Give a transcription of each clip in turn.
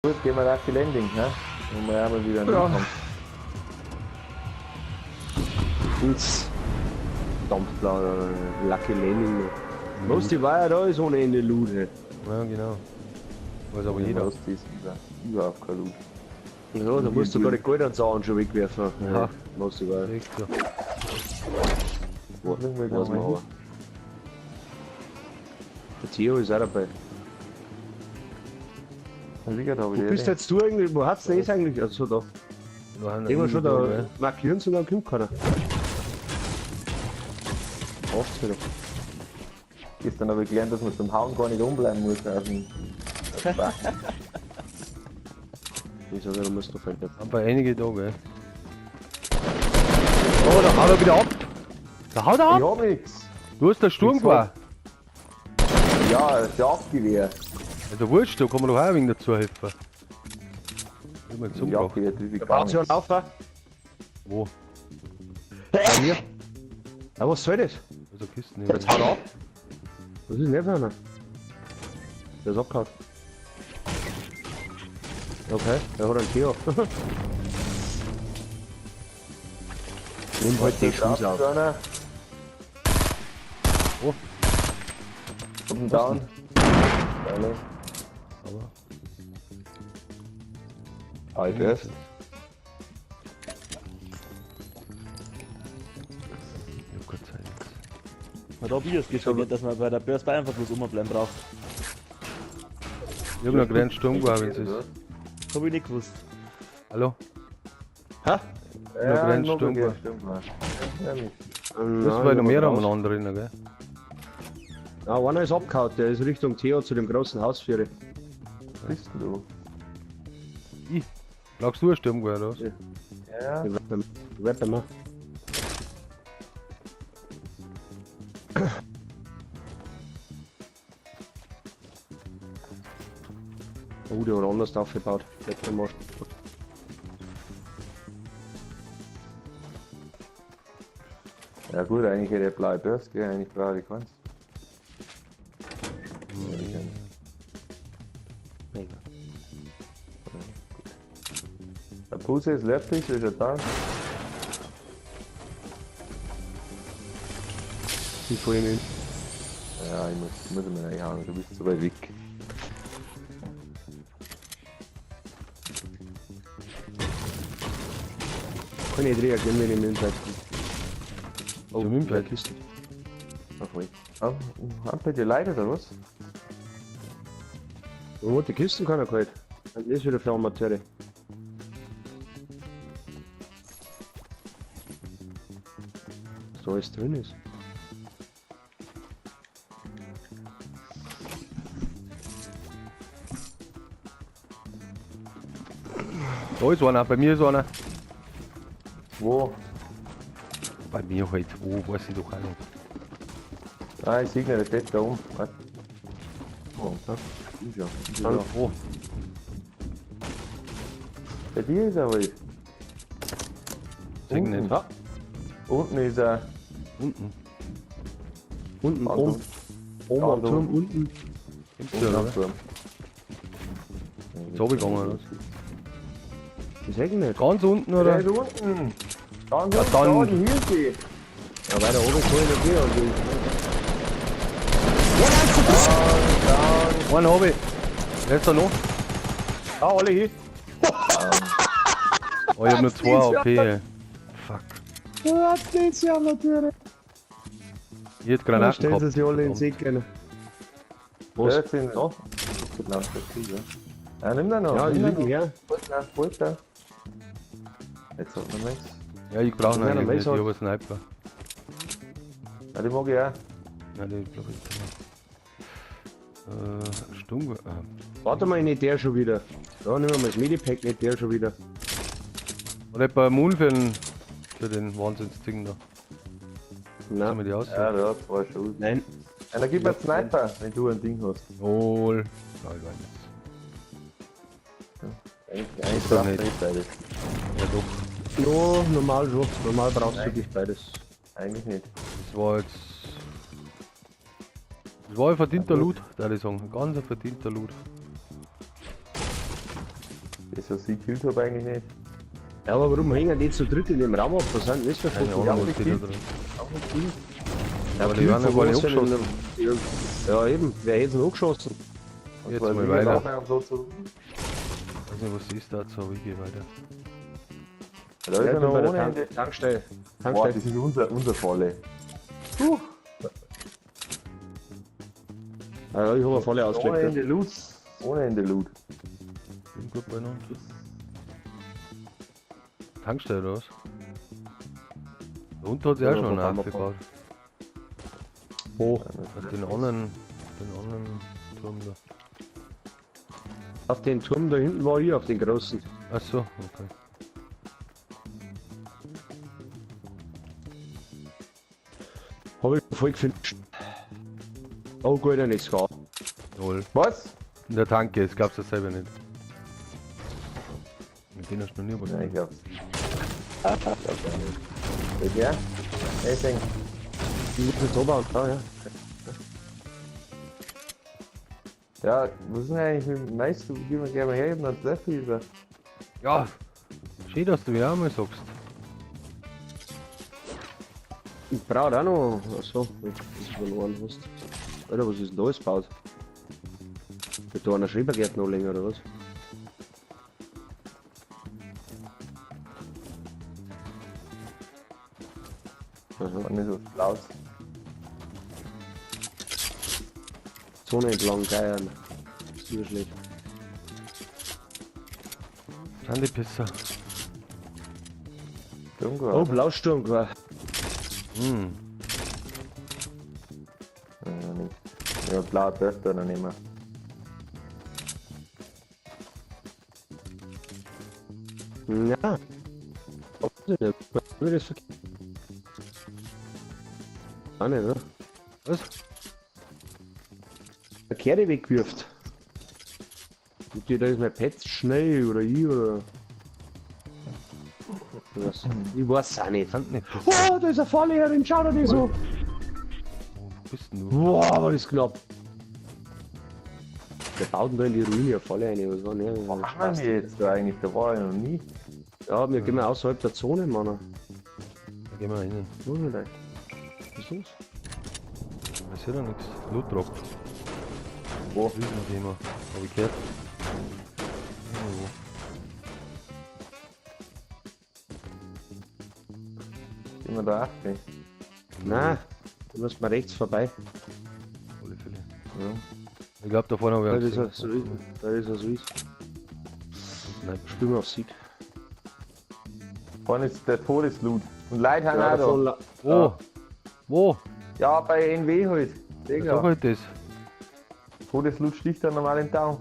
Gut, gehen wir Lucky Landing, ne? Wo wir einmal wieder Ja. hinkommen. Ins Dampfblau, Lucky Landing. Was, die war ja da, ist ohne Ende Loot. Ey. Ja, genau. Weiß aber jeder. Was ist überhaupt kein Loot. Ja, da musst du gar nicht Geld an den Zaun schon wegwerfen. Ja. Musst du gar nicht. Echt so. Weiß man aber. Der Theo ist auch dabei. Wo Wo bist jetzt du eigentlich? Wo hat's denn das eigentlich? Also da. Irgendwo schon da markieren sie und dann kommt keiner. Braucht's wieder. Gestern habe ich gelernt, dass man zum Hauen gar nicht umbleiben muss. Auf dem Ich sag ja, du musst noch weiter. Aber einige da, gell? Oh, da haut er wieder ab! Da haut er ab! Ich hab nix! Du hast der Sturm Nix gehabt. Ja, das Jagdgewehr. Also wurscht, da kann man doch auch ein wenig dazu helfen. Ich hab mal zusammengebracht. Jagdgewehr trifft Da gar braucht sich nichts. einen Laufer. Wo? Bei mir. Ja, was soll das? Also Kisten. Jetzt haut er ab. Was ist denn der für einer? Der ist abgehauen. Okay, der hat einen Theo. Nimm halt die Schuhe auf. Einer. Oh. Kommt down. Geile. Aber. Ah, ich erst. Ich hab keine Zeit jetzt. Man da hab ich das Gefühl, dass man bei der Börse einfach bloß umbleiben braucht. Ich hab noch einen Sturm gehabt, wenn's ist. Hab ich nicht gewusst. Hallo? Hä? Ja, brennt ich mag Sturm. gerne Sturm. Ja, mit. Das war noch mehr umeinander rennen, gell? Ja, einer ist abgehauen, der ist Richtung Theo zu dem großen Hausführer. Was bist denn du? Ich? Lagst du ein Sturmgewehr oder was? Ja. Ich werd bei mir. Oh, der hat anders aufgebaut. Leck mir mal. Ja gut, eigentlich hätte ich blaue Börse, gell? Eigentlich brauche ich keins. Mega. Der Puse ist löfflich, ist er da. Ich voll in. Ja, ich muss mir reinhauen, du bist zu weit weg. Kann ich nicht reagieren, wenn ich im Impact bin. Oh, Im Impact? Kiste. Ah, voll. Ah, haben bei dir Leid oder was? Wo hat die Kisten keiner geholt? Das ist wieder für Amateure. Was da alles drin ist. Da ist einer, bei mir ist einer. Wo? Bei mir halt, wo, weiß ich doch auch nicht. Ah, ich sehe nicht, der steht da oben. Warte. Oh, da. Ist ja. Ist ja. da. Wo? Bei dir ist er halt. Seh ich nicht. Ja, Unten ist er. Unten. unten, Ganz oben. Oben am Ganz Turm, unten. Gibt's Unten ja, am oder? Turm. Ist runtergegangen, oder was? Das seh ich nicht. Ganz unten, Der oder? ist unten. Ganz Ja, unten, dann- da, die Hilfe. Ja, weiter oben kann ich nicht gehen. Also Down, down. Einen hab ich. Wer ist da noch? Ah, alle hier. Oh, ich hab nur 2 AP. ey. Fuck. Was die Amateure? Ich hätte Da Granaten stellen gehabt. sie sich alle in den Verdammt. See rein. Was? Ja, sind noch. Ja, nimm da noch. Ja, die nimm da liegen noch. her. Holt da, holt da. Jetzt hat man nichts. Ja, ich brauche noch Nein, einen, weiß nicht. Ich halt. hab einen Sniper. Ja, die mag ich auch. Nein, den glaub ich nicht. Sturmgewehr. Warte mal, nicht der schon wieder. Da nehmen wir mal das Medipack, nicht der schon wieder. Oder etwa ein Moon für den Wahnsinnsding da. Nein. Sollen wir die aus? Ja, ja, zwei Schuhe. Nein. Ja, dann gib mir einen Sniper, wenn du ein Ding hast. Lol. Nein, ich weiß nicht. Eigentlich doch braucht man nicht. nicht beides. Ja doch. Ja, normal schon. Normal brauchst du wirklich beides. Eigentlich nicht. Das war jetzt. Das war ein verdienter Loot, würde ich sagen. Ein ganz ein verdienter Loot. Das was ich gekillt habe eigentlich nicht. Ja, aber warum hängen die zu dritt in dem Raum ab? Was sind das für Keine Fotos? Ahnung, was die da drin. Ja, Aber die waren ja gar nicht angeschossen. Ja, eben. Wer hätte denn angeschossen? Jetzt Weil mal wir weiter. nachher und so zu. Ich weiß nicht, was ist dazu, aber ich gehe weiter. Da ist Ja, ja ich bin noch bei der ohne Ende. Tankstelle. Boah, Tankstelle. das ist unser Falle. Ah, ja, ich habe eine volle Ohne ausgelegt. Ende Loot. Ohne Ende Loot. Bin gut beieinander. Tankstelle oder was? Da unten hat sich Ja, auch schon von einen Bammer aufgebaut. Wo? Auf den anderen Turm da. Auf den Turm da hinten war ich, auf den großen. Ach so, okay. Habe ich voll gefinisht. Oh gut, ja nichts gehabt. Lol. Was? In der Tanke, das gab's ja selber nicht. Mit denen hast du noch nie was Nein, ich gemacht. glaub's. Ich glaub's auch nicht. Ja? Ich denk, Ich muss jetzt oben, ah, ja. ja, was ist denn eigentlich mit dem Mais? Du gib mir gerne mal her, ich hab noch einen Treffer über. Ja! Schön, dass du mir auch mal sagst. Ich brauche auch noch. Achso, wenn du verloren hast. Alter, was ist denn da alles gebaut? Wird da einer Schrebergärten noch länger oder was? Aha. Und nicht so Blaues. Zone entlang geiern. Ist nicht schlecht. Sind die Pisser. Dunkel. Oh, Blausturm war. Hm. Ja, nicht. Ja, blau dürfte er noch nicht mehr. Ja. Wie das verkehrt? Auch nicht, oder? Was? Der Kehre wegwirft. Und die, da ist mein Pet schnell oder ich oder. Was? Ich weiß auch nicht. Sind nicht Pisser. Oh, da ist eine Falle herin, schau dir die so. Wo bist denn du? Boah, war das knapp. Der baut denn da in die Ruine eine Falle rein, was war denn? Was machen wir jetzt da eigentlich? Da war ich noch nie. Ja, wir gehen mal außerhalb der Zone, Mann. Da gehen wir rein. Muss nicht. Was ist los? Da ist ja nichts. Loot Drop. Wo? Riesenthema. Hab ich gehört. Irgendwo. Sind wir da 80? Nein, du musst mal rechts vorbei. Alle Fälle. Ja. Ich glaube, da vorne habe Da ich ist einen er so ist. Da ist er so ist. Nein, Spielen wir auf Sieg. Vorne ist der Todesloot. Und Leute haben Ja, auch davon da. la- Wo? Wo? Ja, bei NW halt. Ja, Digga. sag halt das. Todesloot sticht dann normal im Down.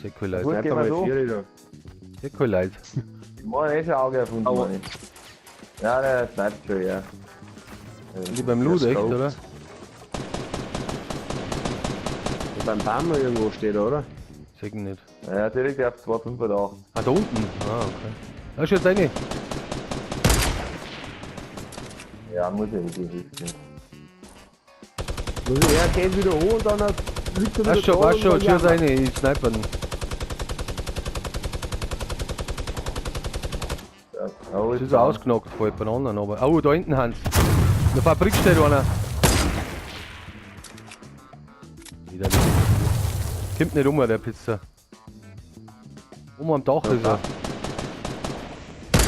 Sehr cool Leute. Gut, Sniper gehen wir mal so. Vieri da. Sehr cool Leute. Ich mach eh schon Auge erfunden, Aber- Mann. Ja, der sniped schon, ja. Die beim Loot, Der echt, scoped. oder? Und beim Baum noch irgendwo steht er, oder? Sag ich nicht. Ja, direkt auf 2,85. Ah, da unten. Ah, okay. Da ist jetzt eine. Ja, muss ja nicht helfen. Muss ich, er geht wieder hoch und dann liegt er wieder Passt schon, da passt und schon. dann Tschüss jammert. eine. Ich sniper ihn. Ja, oh, Das ist ausgenockt, voll bei den anderen. Aber. Oh, da hinten, Hans. In der Fabrik steht einer. Wieder nicht. Kommt nicht um, der Pizza. Oben am Dach ist er. Das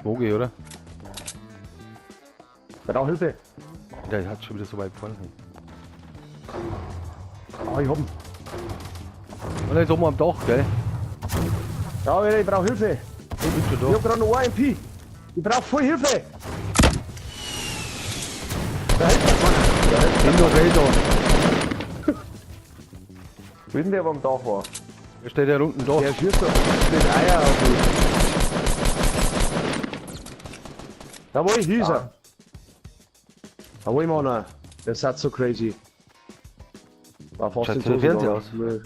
mag ich, oder? Brauch Hilfe. Der hat schon wieder so weit vorne. Ah, ich hab ihn. Und er ist oben am Dach, gell? Ja, Alter, ich brauch Hilfe. Ich bin schon Ich da. hab grad noch ein MP. Ich brauch voll Hilfe. Da hilft mir keiner. Bin doch eh da. Wie denn der, der am Dach war? Der steht ja unten da. Der schießt doch mit Eier auf mich. Da wo ich hieß er. Da wo ich mal Der ist so crazy. War fast Schaut in so der die Hose Fernseher aus? gegangen.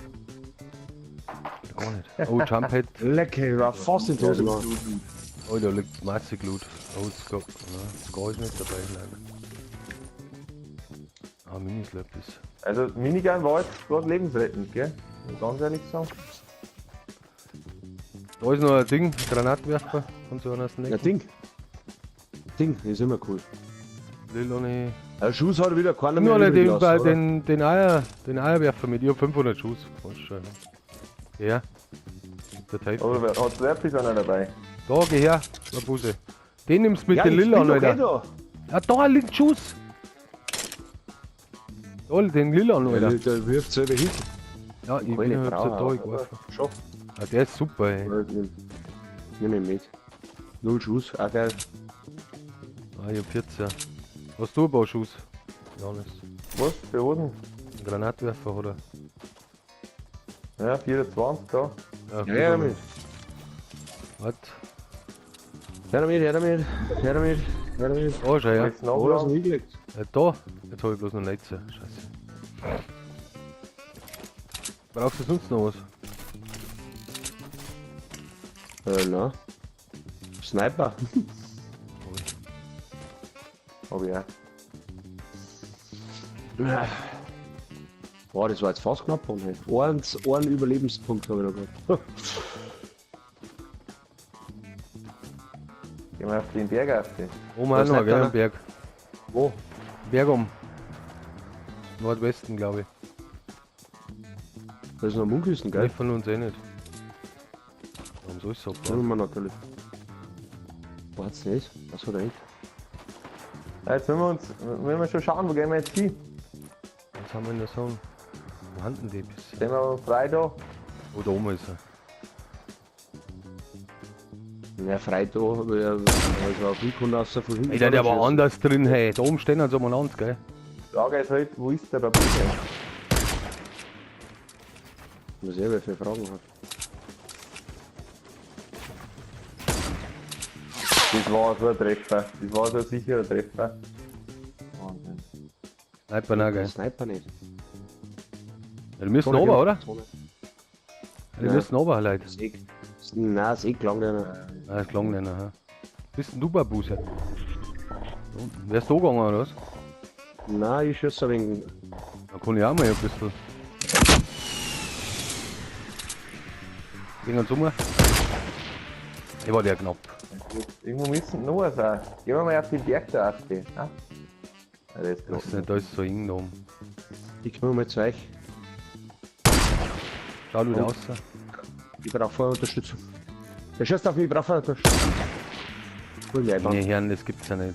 Gar nicht. Oh, Jump Head. Lecker, war fast in die Hose gegangen. Oh, da liegt massig Loot. Oh, Scar. Nein, Scar ist nicht dabei, leider. Ah, Minislap ist. Also, Minigun war jetzt gerade lebensrettend, gell? Muss ich ganz ehrlich sagen. Da ist noch ein Ding, ein Granatwerfer. Von so einer Snack. Ja, Ding. Ding, ist immer cool. Lilone. Ein Schuss hat wieder keiner Nur mehr den, übrig gelassen, oder? den Eierwerfer mit. Ich hab 500 Schuss. Passt schon. Ja. Der Teufel. Oder wer hat wer ist einer dabei? Da, geh her, Babuse. Den nimmst du mit Ja, den ich Lila, bin doch eh Alter. da. Ja, da liegt Schuss. Da, den Lila, Alter. Ja, der wirft selber hin. Ja, ich Keine bin jetzt Frau, da oder? geworfen. Schon. Ah, der ist super, ey. Nimm ihn mit. Null Schuss, auch geil. Ah, ich hab 14. Hast du ein paar Schuss? Johannes. Was? Für Hosen? Ein Granatwerfer, oder? Ja, 24 da. Ja, Ja, mit. Warte. Her damit, her damit, her damit, her damit. Da, schau her. Jetzt Wo hast du noch ihn hingelegt? Ja, da. Jetzt hab ich bloß noch 19. Scheiße. Brauchst du sonst noch was? Na. Sniper. Hab ich auch. Boah, das war jetzt fast knapp, Mann. Einen Überlebenspunkt habe ich noch gehabt. Gehen wir auf den Berg auf den. Oben auch noch, gell, am Berg. Wo? Berg um. Nordwesten, glaube ich. Da ist noch Munküsten, gell? Treffen uns eh nicht. Warum soll ich so Nehmen wir natürlich. Wart's nicht? Was hat er nicht? Ja, jetzt müssen wir uns müssen wir schon schauen, wo gehen wir jetzt hin? Was haben wir in der Zone? Wo haben denn die bis? Stehen wir frei da. Oh, da oben ist er. Ja, frei da, also auf Hinten raus von hinten. Alter, der war anders drin, hey. Da oben stehen sie umeinander, gell? Die Frage ist halt, wo ist der Babuse? Was er für Fragen hat. Das war so ein Treffer. Das war so ein sicherer Treffer. Wahnsinn. Sniper, nein, gell? Sniper nicht. Ja, die müssen runter, oder? Zone. Ja, die müssen runter, Leute. Das Eck. Nein, das Eck lang nicht. Nein, das klang nicht, aha. Bist denn du Babuse? Da unten. Wärst du gegangen, oder was? Nein, ich schieße ein wenig. Da kann ich auch mal ein bisschen. Gehen wir um. Ich war der knapp. Irgendwo müssen noch sein. Gehen wir mal auf den Berg da auf den. Ah? Ja, der ist Ich weiß nicht, da ist so eng da oben. Ich komme mal zu euch. Schau du da Oh. raus. Ich brauche vorher Unterstützung. Der schießt auf mich, ich brauche vorher Unterstützung. Hol mich einfach. Nee, Herren, das gibt's ja nicht.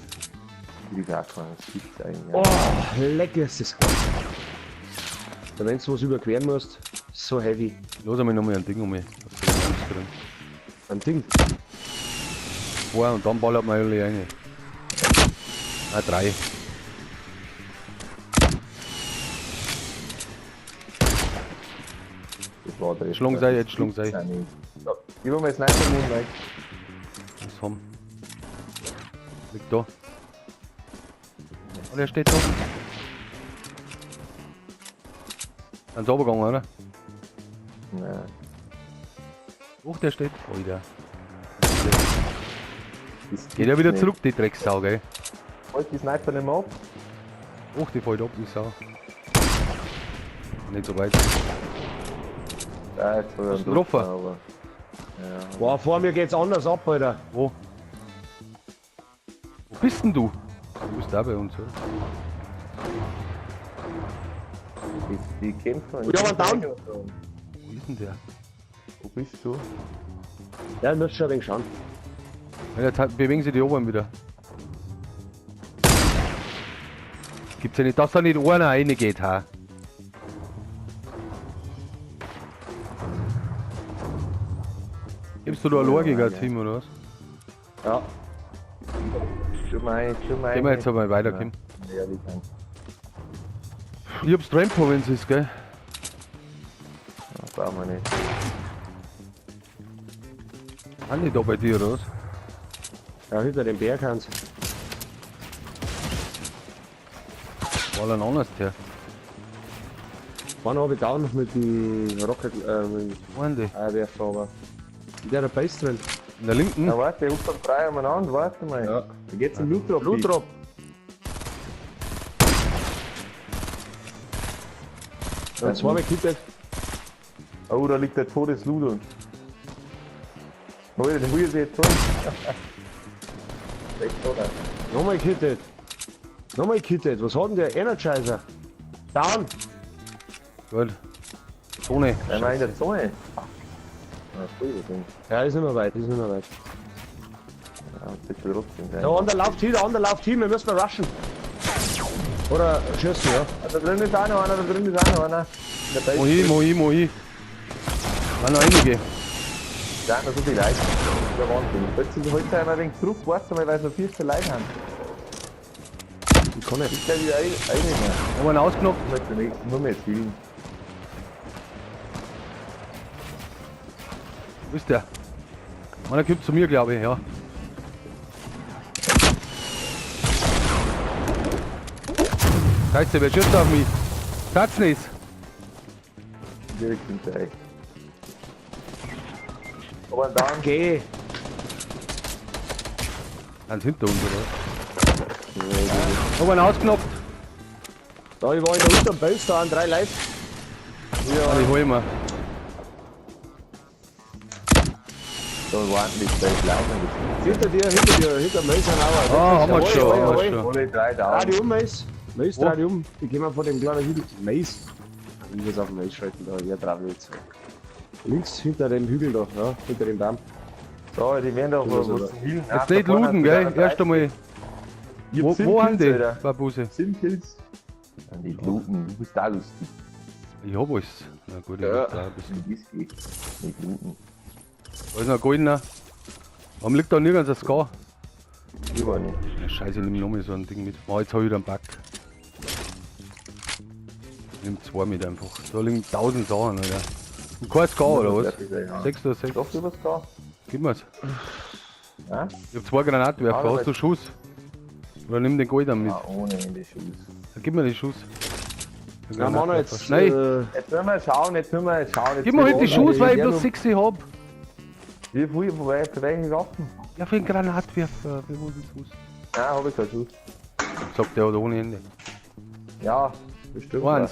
Wie gesagt, man, das gibt's eigentlich. Oh, lecker ist das. Da wenn du was überqueren musst, so heavy. Los einmal nochmal ein Ding um mich. Was soll ich drin? Ein Ding. Zwei und dann ballert man alle rein. Ah, drei. Das war der Schlong sei, jetzt schlong sei. So, gib mir mal Sniper Moon, Mike. Was haben? Liegt da. Oh, der steht da. Dann ist runtergegangen, oder? Nein. Hoch, der steht. Alter. Das Geht ja wieder nicht. zurück, die Drecksau, gell? Holt die Sniper nicht mehr ab. Hoch, die fällt ab, die Sau. Nicht so weit. Ja, jetzt hab ich Hast du einen getroffen? aber. Ja. Boah, vor mir geht's anders ab, Alter. Wo? Wo bist denn du? Du bist da bei uns, oder? Die kämpfen. Ja, aber down. Wo ist denn der? Wo bist du? Ja, müsst schon ein wenig schauen. Ja, jetzt bewegen sich die oberen wieder. Gibt's ja nicht, dass da nicht einer reingeht, ha? Gibst du da ein Ja, ja. Team oder was? Ja. Schon mal, schon mal. Gehen wir jetzt einmal weiter, Kim. Ja, die kann. Ich hab's Trampo, wenn's ist, gell? Ja, brauchen wir nicht. Sind die da bei dir, oder was? Ja, hinter dem Berg haben sie. War ein anders her. Einen habe ich down mit dem Rocket, mit dem Wo sind die? Eierwerfer, aber. In der Base drin. In der linken? Ja, warte, ich hab drei umeinander, warte mal. Ja. Da geht's um Loot Drop. Loot Drop. Ja, zweimal gekittet. Oh, da liegt der Todesludo. Oh, den will ich jetzt holen. Echt, oder? Nochmal kittet. Nochmal kittet. Was hat denn der Energizer? Down. Gut. Zone. Er war in der Zone. Ah, voll das Ding. Ja, ist nicht mehr weit, ist nicht mehr weit. Ja, bitte trotzdem. Der andere läuft hin, der andere läuft hin, wir müssen rushen. Oder schießen, ja. Da drin ist auch noch einer, da drin ist auch noch einer. In der Base. Mohi, Mohi, Mohi. Waren noch einige. Da sind noch so viele Leute. Das ist der Wahnsinn. Plötzlich heute einmal ein wenig zurück, weißt du mal, weil so 14 Leute haben. Ich kann nicht. Ich gleich wieder einnehmen. Haben wir einen ausgenockt? Ich möchte nicht, nur mehr zielen. Wo ist der? Einer kommt zu mir, glaube ich, ja. Scheiße, wer schießt auf mich? Platz nicht. Direkt hinter euch. Aber ein Down. Geh. Ganz hinter uns, oder? Hab einen ausgenockt. Da, ich war in der unteren Base, da waren 3 Leute. Ja, ich hol mir. Da warten die zwei Leute. Hinter dir, hinter Mace sind auch. Ah, haben wir schon, haben wir Jawohl, schon. Alle drei Dreh down. die um, Mace. Mace, Wo? dreh die um. Die gehen wir vor dem kleinen Hügel. Mace. Ich muss auf den Mace schalten, da, ja, dreh jetzt. Links hinter dem Hügel da, ja, hinter dem Baum. So, die werden doch So, so, was zum Healen. Jetzt nicht looten, gell? Erst einmal. Wo, wo haben die, Babuse? 7 Kills. Ja, nicht looten, du bist da lustig. Ich hab alles. Na gut, ich Ja. hab da ein bisschen. Wie das geht. Nicht looten. Da ist noch ein goldener. Warum liegt da nirgends ein Scar? Überall nicht. Na, scheiße, ich nimm nochmal so ein Ding mit. Oh, jetzt hab ich wieder einen Bug. Nimm zwei mit einfach. Da liegen 1000 Sachen, Alter. Und kein Scar, oder was? Ja. 6 oder 6? Doch, über Scar. Gib mir's. Ja? Ich hab 2 Granatwerfer. Ah, Hast du Schuss? Oder nimm den Golden mit. Ah, ohne Ende Schuss. Dann gib mir den Schuss. Den Na, Manu, Granatwerfer. jetzt. Schnell! Jetzt müssen wir schauen, jetzt müssen wir schauen. Jetzt Gib mir halt die wir Schuss, weil ich Ja, bloß 6 hab. Wie viel, für welche Waffen? Ja, für den Granatwerfer. Für wo den Schuss? Nein, hab ich keinen Schuss. Sagt der hat ohne Ende. Ja, bestimmt. Eins.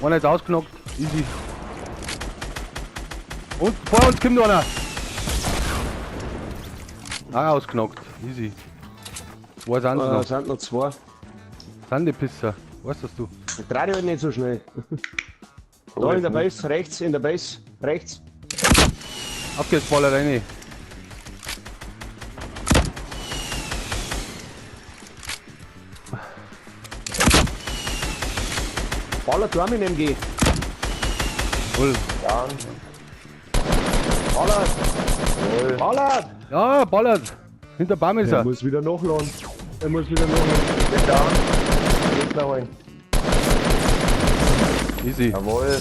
Einer ist ausgenockt. Easy. Und vor uns kommt einer. Ah, ausgenockt. Easy. Zwei sind noch. Sind noch 2. Sind die Pisser. Weißt das du? Dreh dich halt nicht so schnell. Da in der Base, rechts, in der Base, rechts. Auf geht's, Baller rein. Ballert du auch mit dem MG? Voll. Down. Ballert! Jawohl. Ballert! Ja, ballert. Hinter Baum ist Er er. muss wieder nachladen. Er muss wieder nachladen. Geht down. Jetzt noch holen. Easy. Jawohl.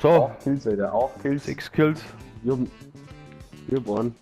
So, 8 Kills, Alter. 8 Kills. 6 Kills. Ich hab einen.